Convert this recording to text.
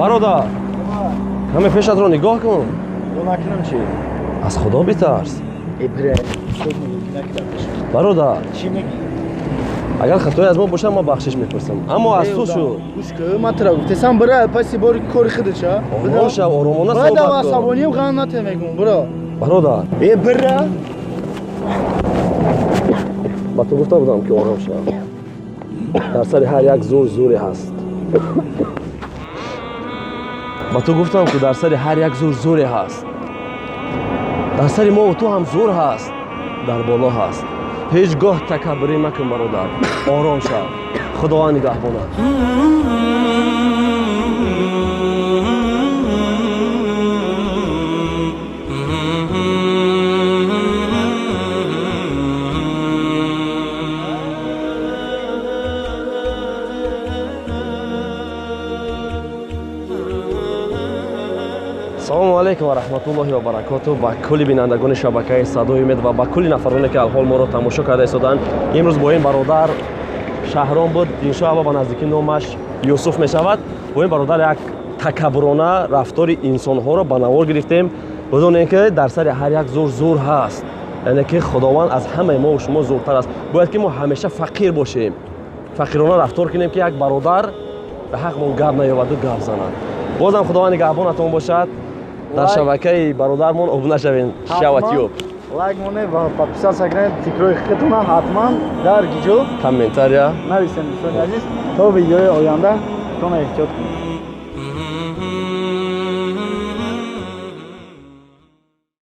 Бародар, каме пешатро нигоҳ кун. Накунам чӣ? Аз Худо битарс. Бародар, чӣ мегӣ? Агар хатое аз мо бошад, ма бахшиш мепурсам, аммо аз ту шуд. Гӯш кун, ман тура гуфтесам, бира паси бори кори худача. Ором шав, оромона суҳбат кун. Асабонием ғам нате мегум, бира. Бародар. Э, бира. Ба ту гуфта будам, ки ором шав. Дар сари ҳар як зур зуре ҳаст. Ба ту гуфтам, ки дар сари ҳар як зур зуре ҳаст. Дар сари мову ту ҳам зур ҳаст, дар боло ҳаст. Ҳеҷ гоҳ такаббурӣ макун, бародар, ором шав. Худованд нигаҳбонад. Салому алайкум ва раҳматуллоҳи ва баракоту ба кулли бинандагони шабакаи Садои Умед ва ба кулли нафароне, ки алҳол моро тамошо карда истоданд. Имрӯз бо ин бародар Шаҳром буд, иншоалло ба наздикӣ номаш Юсуф мешавад. Бо ин бародар як такаббурона рафтори инсонҳоро ба навор гирифтем. Бидонем, ки дар сари ҳар як зур зур ҳаст, яъне ки Худованд аз ҳамаи мо шумо зуртар аст. Бояд ки мо ҳамеша фақир бошем, фақирона рафтор кунем, ки як бародар ба ҳақмон гап наёваду гап занад. Бозам Худованд нигаҳбонатон бошад. Дар шабакаи бародармон обуна шавед, Шаватюб. Лайк монед ва подписаться кунед. Фикрҳои худтонам ҳатман дар гиҷо комментария нависед, дӯстони азиз. То видеои оянда тона эҳтиёт кунед.